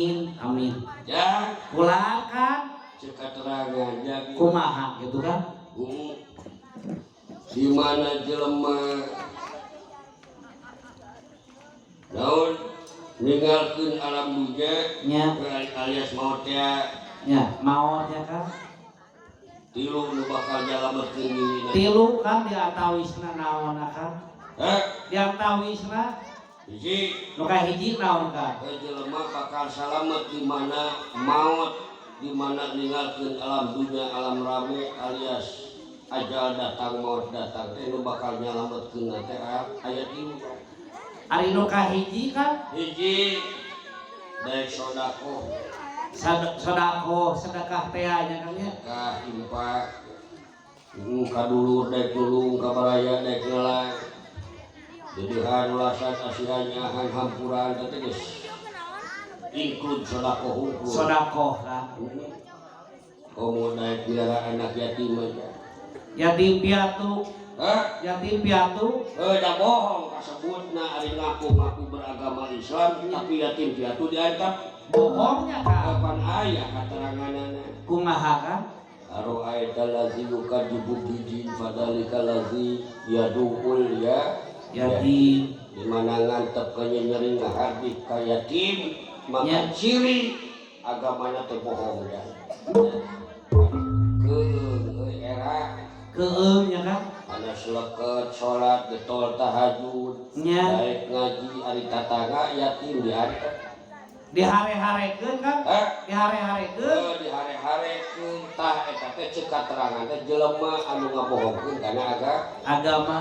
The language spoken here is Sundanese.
Amin. Ya. Kula kan Cek keterangan jadi kumaha gitu kan? Di mana jelema naon ninggalkeun alam dunya Nya. Alias maut ya. Nya, maot ya kan? Tilu nu bakal nyalametkeun dirina. Tilu kan diantawisna naon kan? Heh. Diantawisna Hiji. Nu kahiji naon kan? Jelema bakal salamet di mana maut, di mana ninggalkeun alam dunya, alam rame alias ajal datang, maut datang teh nu bakal nyalametkeun teh aya tilu. Ari nu kahiji kan? Hiji daek sodako. Sodako, sedekah teh nya kan nya. Kah infak ka dulur, daek nulung ka baraya, daek ngelang jadi ulasan asihan nyahan hampuran teh geus include sodako hungkul. Sodako kan. Komo daek miara anak yatim aja. Yatim piatu. Hah? Yatim piatu. Eh, dah bohong kasebutna ari ngaku-ngaku beragama Islam tapi yatim piatu diantap. Bohongnya kan. Kapan aya kateranganana? Kumaha kan? Aro'aita allazi yukadzibu bidin fadzalika allazi yadu'ul ya Yatim. Di mana ngantep ka nyeri ngahardik ka yatim maka Ya. Ciri agamana teh bohong ya. Keung euy era. Keung ya kan? Ana seleket salat getol tahajud Nya. Daek ngaji ari tatangga yatim diantep. Dihare-harekeun kan? Hah? Dihare-harekeun. Heuh, dihare-harekeun tah eta teh cek katerangan teh jelema anu ngabohongkeun kana agama.